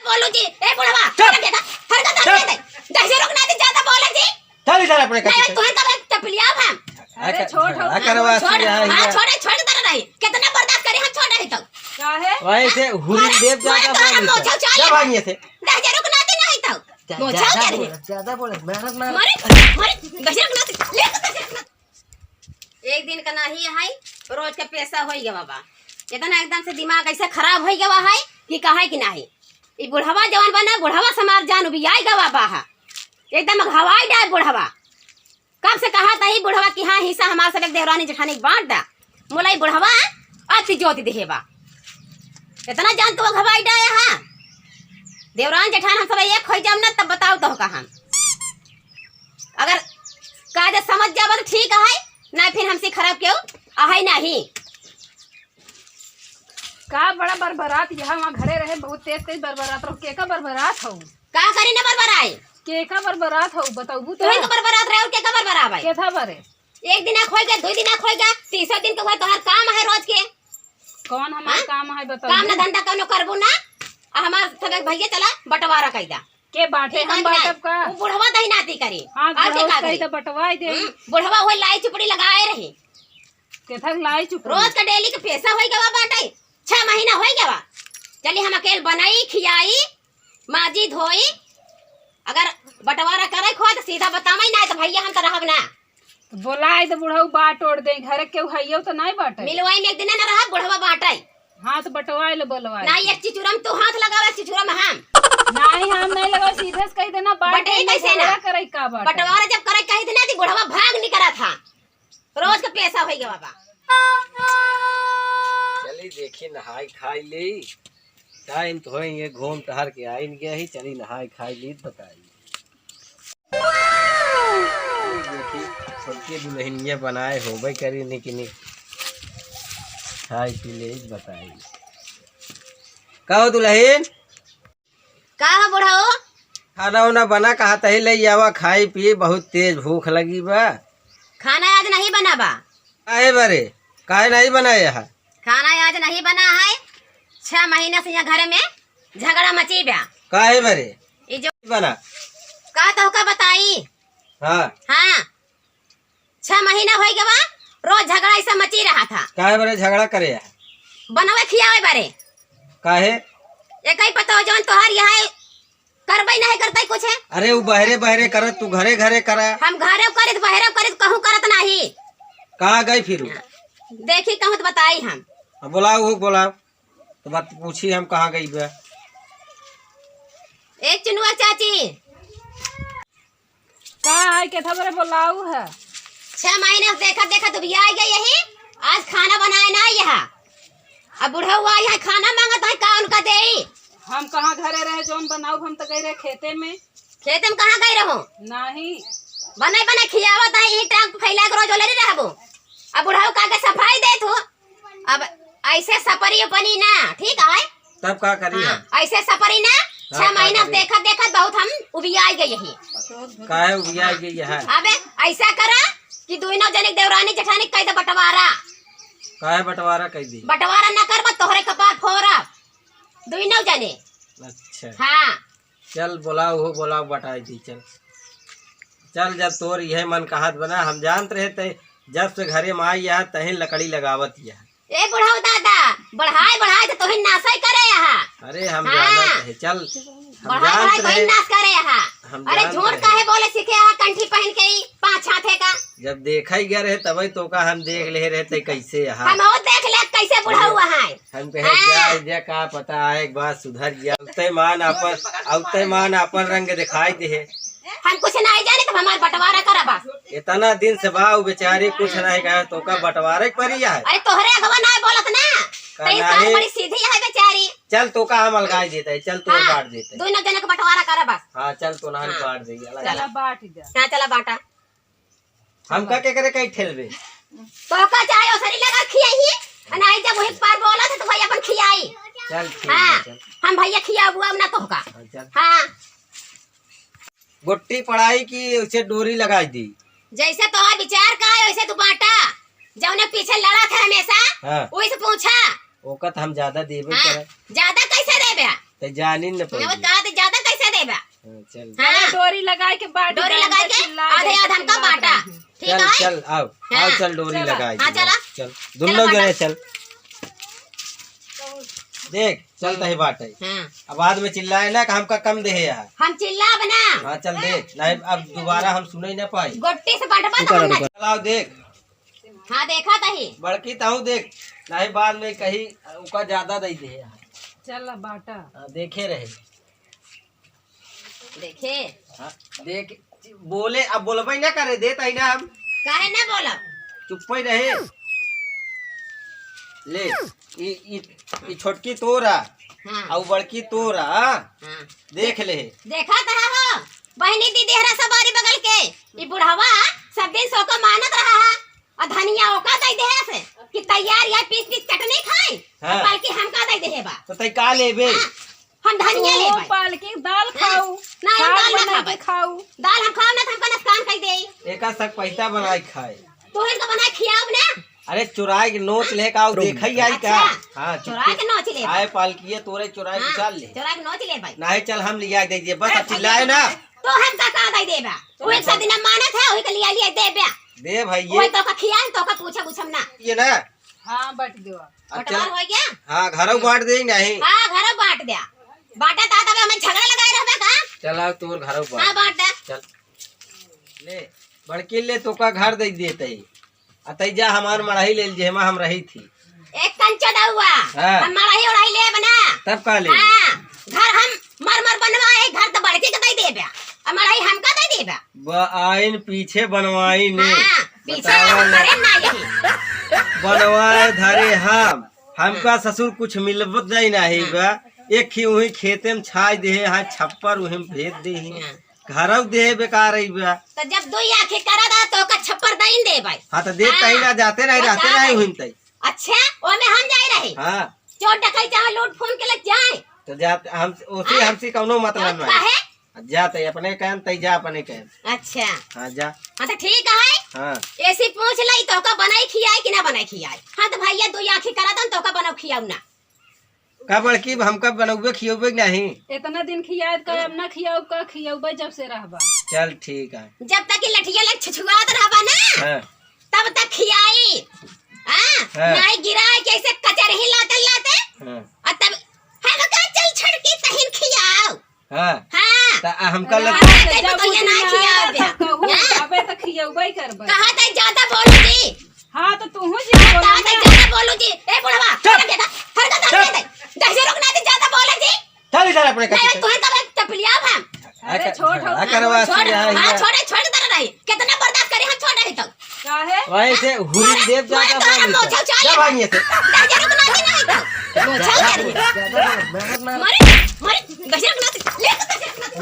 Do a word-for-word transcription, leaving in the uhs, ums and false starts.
बोलो जी, ए बुढ़वा, चुप। हरकत देखा, हरकत चुप। देखा दे। दहिजरू के नाती ज्यादा बोले जी। चल इधर अपने नहीं, कच्चे। तोहे तब एक चपलिया हम। अरे, अरे, छोट हो। झगड़ा करवा छोट, सी है हाँ, ये। छोटे, छोटे तरह रही। कितना बर्दाश्त करी हम छोटे ही तो। काहे? वही से हुरी मारे, देव मारे ज्यादा तोहरा बोली मोछा तो। उछाल जा ले। भागिए से। दहिजरू के नाती नहीं तो। जा, मोछा ज्यादा उछाल बोल, ले। ज्यादा बोल, मेहनत, मेहनत। मारे, मारे, दहिजरू के नाती, ले तो दहिजरू के नाती। एक दिन का नाही है, रोज का पैसा होई गवा बा। इतना एकदम से दिमाग ऐसे खराब होई गवा है कि कहे कि नाही। ई बुढ़वा जवान बा ना, बुढ़वा से हमार जान उबियाई गवा बा हा। एकदम घवाई डाय बुढ़वा। कब से कहा था ई बुढ़वा कि हाँ, हिस्सा हमार सब एक देवरानी जेठानी के बांट दा। मोला ई बुढ़वा अति जोत देहे बा। इतना जान तू घवाई डाय हा। देवरान जेठान हम सब एक होई जाम ना, तब बताओ तो का हम। अगर कायदे समझ जाबा तो ठीक है, ना फिर हमसे खराब केहू अहै नाही। का बड़ा बरबरात, यहाँ वहाँ घरे रहे, बहुत तेज तेज बरबरात रहो। केका बरबरात हो? का करी ना बरबराए? केका बरबरात हो, बताबू तो? तुहे तो बरबरात रहे, केका बरबराए? केथा बरे? एक दिन आँख होइगा, दुइ दिन आँख होइगा, तीसरा दिन के हुआ तोहर काम है रोज के। कौन हमार हाँ? काम है, बताओ? काम ना धंधा कौनो करबू ना, आ हमार सब भैया चला बंटवारा कई दा। के बाटे, ठीक हम है कि बाटब नहीं? का? वो बुढ़वा दही नाती करी। हाँ, और बुढ़वा के का कही करी? तो बंटवाई दे। हम्म, बुढ़वा वही लाई चुपड़ी लगाए रही। केथक लाई चुपड़ी? रोज का डेली के पैसा होई गवा बाटे, छह महीना होई गवा। चली हम अकेल बनाई, खियाई, माजी, धोई। अगर बंटवारा करे खो तो सीधा बतावई, ना तो भैया हम तो रहब ना। तो बोलाए दे बुढ़ऊ, बाँट ओढ़ दे, घरे केहू हइयो तो नाहीं बाटे। मिलवाई में एक दिन ना रहा, बुढ़वा बाँटे। हाँ, तो बंटवाए ले, बोलवाए। ना, एक चिचुरा में तू हाथ लगावे, एक चिचुरा में हम। नाहीं, हम नाहीं लगावे, सीधे से कहि देना, बाँट बटे ले, कैसे ना? झगड़ा करे का बाटे? बंटवारा जब करे कहि देना, तो बुढ़वा भाग निकरा था। रोज का पैसा होई गवा बा। चली देखी, नहाई खाई ली, टाइम तो होई, ये घूम टहर के आइन गया ही, चली नहाई खाई ली, बताई। देखी, छोटकी दुल्हनिया बनाए होबे करी, निक निक खाई पी ले, बताई। का हो दुल्हन? का हो बुढ़ऊ? खाना उना बना, कहा तही ले आवा, खाई पी, बहुत तेज भूख लगी बा। खाना आज नहीं बना बा। काहे बरे? काहे नहीं बनाए है? खाना आज नहीं बना है, छह महीना से यहाँ घर में झगड़ा मची बा। काहे बरे? ई जो बना। का तोहका बताई? हाँ। हाँ, छह महीना होई गवा, रोज झगड़ा ऐसा मची रहा था। काहे बरे झगड़ा करे है? बनवे खियावे बरे। काहे? एकई पतो जौन तोहर यहाँ करबई नहीं करतई कुछ है। अरे उ बहरे बहरे करत, तू घरे घरे करा। हम घरे करित, बहरे करित, कहूँ करत नहीं। कहाँ गई फिर उ? देखी कहूँ तो बताई हम। अब बोलाओ, वो बोलाओ, तो बात पूछी हम कहाँ गई बा। ए चुनुआ चाची। का है, केथा बरे बोलाऊ है? छह महीना से देखत देखत उबियाई गई यही, आज खाना बनाए ना यह। अब बुढ़ऊ आई है, खाना मांगत है, का उनका देई? हम कहाँ घरे रहे, जौन बनाऊ, हम तो गए रहे खेते में। खेते में कहाँ गए रहो? नहीं। बने बने खियावत है, ई टांग फैला के रोज ओले रहबो। अब बुढ़ऊ का के सफाई देत हो, अब ऐसे सपरी उपनी ना, ठीक है? तब का करी हाँ, हम? ऐसे सपरी ना, तब छह का महीना करी? देखत देखत बहुत हम उबियाई गई ही। काहे उबियाई गई है? अबे ऐसा करा कि दुइनो जने देवरानी जेठानी कह दे बंटवारा। काहे बंटवारा कह दी? बंटवारा ना करबा तोहरे कपार फोड़ब दुइनो जने। अच्छा। हाँ। चल बोलाओ, हो बोलाओ, बंटाई दी, चल। चल, जब तोर यह मन कहत बना, हम जानत रहे ते, जब से घरे में आई यहाँ, तहीं लकड़ी लगावत यहाँ। ए बुढ़ऊ दादा, बढ़ाए बढ़ाए तो तोहिन नासई करे यहाँ। अरे हम हाँ। जानत रहे, चल, हम बढ़ाए जानत बढ़ाए रहे। तोहिन नास करे यहाँ। हम अरे जानत झूठ रहे। काहे बोले सीखे यहाँ कंठी पहन के ही पाँच हाथे का? जब देखा ही गया रहे तबे तो का हम देख ले रहे ते कैसे यहाँ। हम और देख ले कैसे बुढ़ऊ है। हम कहे, हाँ। जा, जा, का पता है, एक बार सुधर गया। अउते मान आपन, अउते मान आपन रंग दिखाई दे। हम कुछ नहीं जाने, तो हमार बंटवारा करा बस। इतना दिन से बा, उ बेचारी कुछ नहीं कहे, तो का बंटवारे के परी है? अरे, तोहरे अगवा नहीं बोलत ना, का तो ये कान नहीं? बड़ी सीधी है बेचारी। चल, तो का हम अलगाई देते हैं, चल, तो हाँ, बांट देते हैं। दोनों जने के बंटवारा करा बस। हाँ, चल, तो ना हम हाँ। बांट देंगे, अलग। चला बांट दे। हाँ, चला बांटा। हम का के करे कहीं ठेलबे? तोहका चाहे ओसरी लगा खियाई, आ नहीं जब वही पार बोला था तो भाई अपन खियाई। चल ठीक हाँ, है, चल। हम भैया खियाबू अब ना तोहका। हाँ, चल। हाँ। गोटी पड़ाई की उसे डोरी लगाई दी। जैसे तोहार विचार का है वैसे तू बांटा। जौने पीछे लड़ा था हमेशा, हाँ। वही से पूछा। ओका तो हम ज्यादा देबे हाँ, करे। ज्यादा कैसे देबे? तो जानी न पाई। कहा तो ज्यादा कैसे देबा? हाँ, चल। हाँ। चलो, डोरी लगाए के बाटी डोरी डाल लगाए के के चिल्ला आधे दे, आधा हमका चिल्लात बाटा। रही। ठीक चल, है? चल, आओ, हाँ। आओ, चल, डोरी चला। लगाए हाँ, के। चला। चल, चला दुनो बाटा। जने चल। देख, चलता ही बाटे। हाँ। अब बाद में चिल्लाए ना कि हमका कम देहे यार। हम चिल्लाब ना। हाँ, चल दे, नहीं अब दोबारा हम सुने ना पाई। गोट्टी से बाटबा तो हम ना। चलाओ देख। हाँ, देखा तही। बड़की तहू देख, नहीं बाद में कही उका ज्यादा दे दे यार। चल बाटा। हाँ, देखे रहे। देखे। हाँ, देख, बोले, अब बोलबे ना करे, देत ही ना हम। काहे ना बोलब? चुप्पे रहे। ले, ई, ई, ई छोटकी तोरा, हाँ। अउ बड़की तोरा, हाँ? हाँ। देख ले। देखा तहा हो, बहिनी दीदी हरा सवारी बगल के, ई बुढ़वा सब दिन सो को मानत रहा है, और धनिया ओका दे दे से कि तैयार या पीस पीस चटनी खाई, हाँ। और बल्कि हमका दे दे बा। तो तै का लेबे? हाँ। हम धनिया ओ, लेबै। पालकी दाल हाँ। खाऊ, नहीं, हम साग दाल ना बनाई के खाबै। खाऊ। दाल हम खाओ ना, तो हमका नुकसान कर दे। एका सक पैसा बनाए खाए। तोहन का बनाए खियाओ ना। अरे, चुराए के नोच ले का, देखै आई का? अच्छा, हाँ, चुराए के नोच ले। आए पालकिए तोरे चुराए के हाँ, चल ले। चुराए के नोच ले भाई। नहीं, चल हम लिया दे दिए, बस अब चिल्लाए ना। तो हम का का दे देबा? वो एक सब दिन मानत है, वही के लिया लिया देबा। दे भाई, ये वही तो का खियान, तो का पूछे पूछम ना। ये ना। हाँ, बट देवा। अच्छा। बंटवार हो गया? हाँ, घरों बांट दे, नहीं। हाँ, घरों बांट द्या। बांटा ता तबे हमें झगड़ा लगाए रहबे का? चला, तोर घरों बांट। हाँ, बांट दे। चल। ले, बड़की ले, तोका घर दे देते ही। आ तै जा, हमार मड़ही ले लीजिए, हमा हम रही थी। एक कंचो दउआ, हाँ। हम मड़ही उड़ही लेब ना। तब का ले? हाँ, घर हम मर मर बनवाए, घर तो बड़की के दे देबे। आ मड़ही हमका दे देबे। ब-, आइन पीछे बनवाई ने। हाँ, पीछे बतावा ना। अरे ना यही। बनवाए धरे हम, हमका ससुर कुछ मिलबत नहीं, नहीं हाँ। बा। एक ही वही खेते में छाई दे, हाँ, छप्पर वही में भेज दे ही। हाँ। घरौ दे बेकार रही बा। तो जब दो आँखें करा दा तो का छप्पर दइन दे भाई। हाँ, तो देते ही हाँ। ना, जाते नहीं, बस रहते आ नहीं गई। हुई तई। अच्छा, ओमे हम जाए रहे। हाँ। चोर डकैत चाहे लूट फून के लग जाए। तो जात हम, ओसे हाँ। हमसे कौनो मतलब तब नहीं। काहे? जात है अपने कहन, तै जा अपने कहन। अच्छा। हाँ, जा। हाँ, तो ठीक है। हाँ। ऐसी पूछ लई, तोका बनाई खियाई कि ना बनाई खियाई? हाँ, तो भैया, दो आँखी करा दन, तोका बनाओ खियाऊ ना। का बड़की, हमका बनौबे खियौबे कि नहीं? इतना दिन खियात का, अब ना खियाऊ का, खियौबे जब से रहबा। चल, ठीक है। जब तक ई लठिया लग छुछुआत रहबा ना, हाँ। तब तक खियाई। हाँ? हाँ। नाई गिराए के ऐसे कचरही लाते लाते। हाँ। और तब हम का चल छड़की तहिन खियाओ। हाँ। हाँ। त आ हमका हाँ, लग- हाँ, जब तो ये ना उठना खियाओ है, बे। तब कहूँ, हाँ? अबे तो खियौबे करबे। कहा था ज्यादा बोलो जी। हाँ, तो तू हूँ जी हाँ, बोलो कहा था ना। ज्यादा बोलो जी। ए बुढ़वा, चुप। हर के था, हर का चुप। था, दहिजरो के नाते ज्यादा बोले जी। चल इधर अपने नहीं, कच्ची। तू ही तब एक टपलिया हम। अरे, अच्छा, छोड़, हाँ, छोड़। करवा छोड़, सी रहा है हाँ, ये। छोड़े, छोड़ दे रही। कितना बर्दाश्त करे हम छोड़ रही तो। काहे? वही से हुरी मारे, देव मारे ज्यादा तोरा बोली तो। मोछा उछाल जा ले। भागिए से। दहिजरो के नाते नहीं तो। मोछा उछाल ले। मारे, मारे, दहिजरो के नाते। ले तो दहिजरो के नाते।